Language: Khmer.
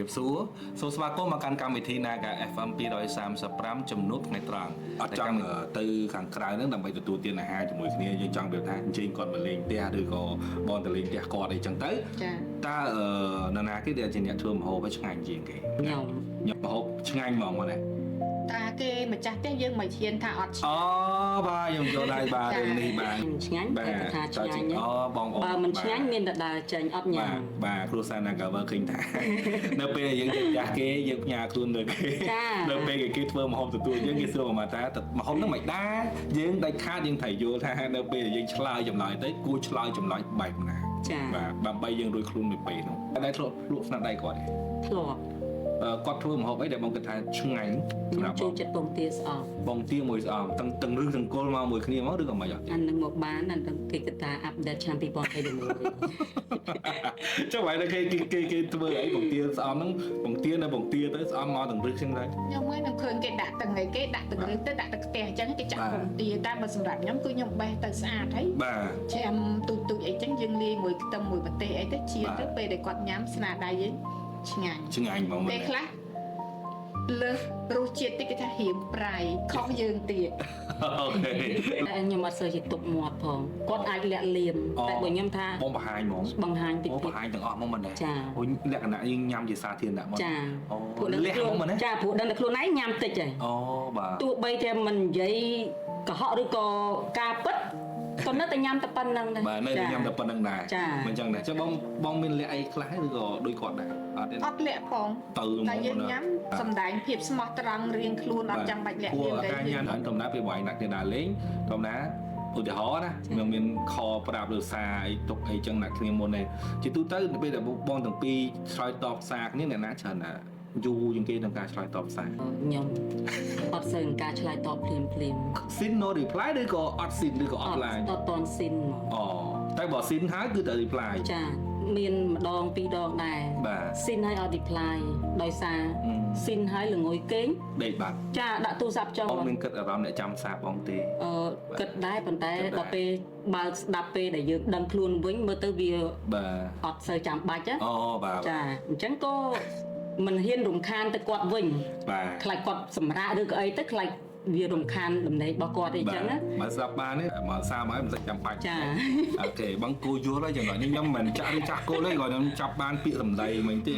រាបសួរសូមស្វាគមន៍មកកាន់កម្មវិធី Naga FM 235ជំនួបថ្ងៃត្រង់អត់ចង់ទៅខាងក្រៅហ្នឹងដើម្បីទទួលទានអាហារជាមួយគ្នាយើងចង់ប្រៀបថាអញ្ជើញគាត់មកលេងផ្ទះឬក៏បងទៅលេងផ្ទះគាត់អីចឹងទៅ ចា តើអឺនរណាគេដែលជាអ្នកធ្វើម្ហូបឲ្យឆ្ងាញ់ជាងគេ ខ្ញុំ ញ៉ាំម្ហូបឆ្ងាញ់ហ្មងមកណា តាគេម្ចាស់ផ្ទះយើងមិនហ៊ានថាអត់ឆ្ងាញ់ អូបាទខ្ញុំយល់ដែរបាទរឿងនេះបាទ ខ្ញុំឆ្ងាញ់ បាទ តែគាត់ថាឆ្ងាញ់ អូបងប្អូន បើមិនឆ្ងាញ់មានតែដើរចេញអត់ញ៉ា បាទ ំ បាទគ្រួសារ Nagawer ឃើញថា នៅពេលដែលយើងទៅផ្ទះគេយើងផ្ញើខ្លួនទៅគេ ចា នៅពេលគេគេធ្វើម្ហូបទទួលយើងគេសួរមកថាម្ហូបហ្នឹងមិនដែរយើងដាច់ខាតយើងត្រូវយល់ថានៅពេលដែលយើងឆ្លើយចម្លើយទៅគួរឆ្លើយចម្លើយបែបណា ចា បាទដើម្បីយើងរួចខ្លួននៅពេលនោះតែធ្លាប់លក់ស្នាដៃគាត់ទេ ធ្លាប់ អឺគាត់ធ្វើម្ហូបអីដែលបងគិតថាឆ្ងាញ់ ខ្ញុំ សម្រាប់បង ចូលចិត្តពងទាស្អប់ បងទាមួយស្អំទាំងទាំងរឹសទាំងគល់មកមួយគ្នាមកឬក៏មិនអត់ អានឹងមកបានអានឹងគេគិតថា update ឆ្នាំ2021 ចុះហើយគេគេគេគេធ្វើអីបងទាស្អំហ្នឹងបងទានៅបងទាទៅស្អំមកទាំងរឹសចឹងទៅ ខ្ញុំហ្នឹងនឹងឃើញគេដាក់ទាំងអីគេដាក់ទាំងរឹសទៅដាក់ទឹកខ្ទះអញ្ចឹងគេចាក់ បាទ ពងទាតែបើសម្រាប់ខ្ញុំគឺខ្ញុំបេះទៅស្អាតហើយ បាទ ចាំទូចទូចអីចឹងយើងលាយមួយខ្ទឹមមួយម្ទេសអីទៅចៀន បាទ ទៅពេលដែលគាត់ញ៉ាំស្នាដៃយើងឆ្ងាញ់ ឆ្ងាញ់ហ្មង ពេលខ្លះលើសរសជាតិតិចគេថារៀងប្រៃខុសយើងទៀត OK តែខ្ញុំអត់សូវជាទប់មាត់ផងគាត់អាចលាក់លៀម អូ តែបើខ្ញុំថា បងបង្ហាញហ្មង បង្ហាញតិច អូ តិច បង្ហាញទាំងអស់ហ្មងមិនដែរ ចា អូលក្ខណៈយើងញ៉ាំជាសាធារណៈហ្មង ចា អូ ព្រោះដឹង លះ ខ្លួន ហ្មងមែនទេ ចាព្រោះដឹងតែខ្លួនឯងញ៉ាំតិចហើយ អូបាទ ទោះបីតែមិននិយាយកុហកឬក៏ការពិតក៏នៅតែញ៉ាំតែប៉ុណ្្នឹងដែរ បាទនៅតែញ៉ាំតែប៉ុណ្្នឹងដែរ ចា មិនចឹងដែរចុះបងបងមានលះអីខ្លះឬក៏ដូចគាត់ដែរអត់ទេ អត់លាក់ផង ទៅហ្មង តែយើងញ៉ាំសំដែងភាពស្មោះត្រង់រៀងខ្លួនអត់ចាំបាច់លាក់ ព្រោះ លៀមទេ ការញ៉ាំធម្មតាពេលបងឯងដាក់គេដើរលេងធម្មតាឧទាហរណ៍ណាมันមានខប្រាប់ឬសារអីទុកអីចឹងដាក់គ្នាមុនទេជាទូទៅពេលដែលបងទាំងពីរឆ្លើយតបសារគ្នាអ្នកណាច្រើនណាយូរជាងគេក្នុងការឆ្លើយតបសារ ខ្ញុំអត់សូវនឹងការឆ្លើយតបភ្លាមភ្លាម seen no reply ឬក៏អត់ seen ឬក៏ អត់ offline អត់តន់ seen ហ្មង អូតែបើ seen ហើយគឺតែ reply ចាមានម្ដងពីរដងដែរ បាទ seen ហើយអត់ reply ដោយសារ អឺ seen ហើយល្ងុយគេង ដេកបាត់ ចាដាក់ទូរស័ព្ទចោល បងមានគិតអារម្មណ៍អ្នកចាំសារបងទេ អឺគិតដែរប៉ុន្តែ គិតដែរ ដល់ពេលបើកស្ដាប់ពេលដែលយើងដឹងខ្លួនវិញមើលទៅវា បាទ អត់សូវចាំបាច់ណា អូបាទ ចាអញ្ចឹងក៏មិនហ៊ានរំខានទៅគាត់វិញ បាទ ខ្លាចគាត់សម្រាកឬក៏អីទៅខ្លាចវារំខានដំណេករបស់គាត់អីចឹងណា បើស្ដាប់បានទេមកសារមកឲ្យមិនសាច់ចាំបាច់ ចា OK បងគូយល់ហើយចំណុចនេះខ្ញុំមិនចាក់ឬចាក់គោលទេគាត់ខ្ញុំចាប់បានពាក្យសម្ដីមិញទេ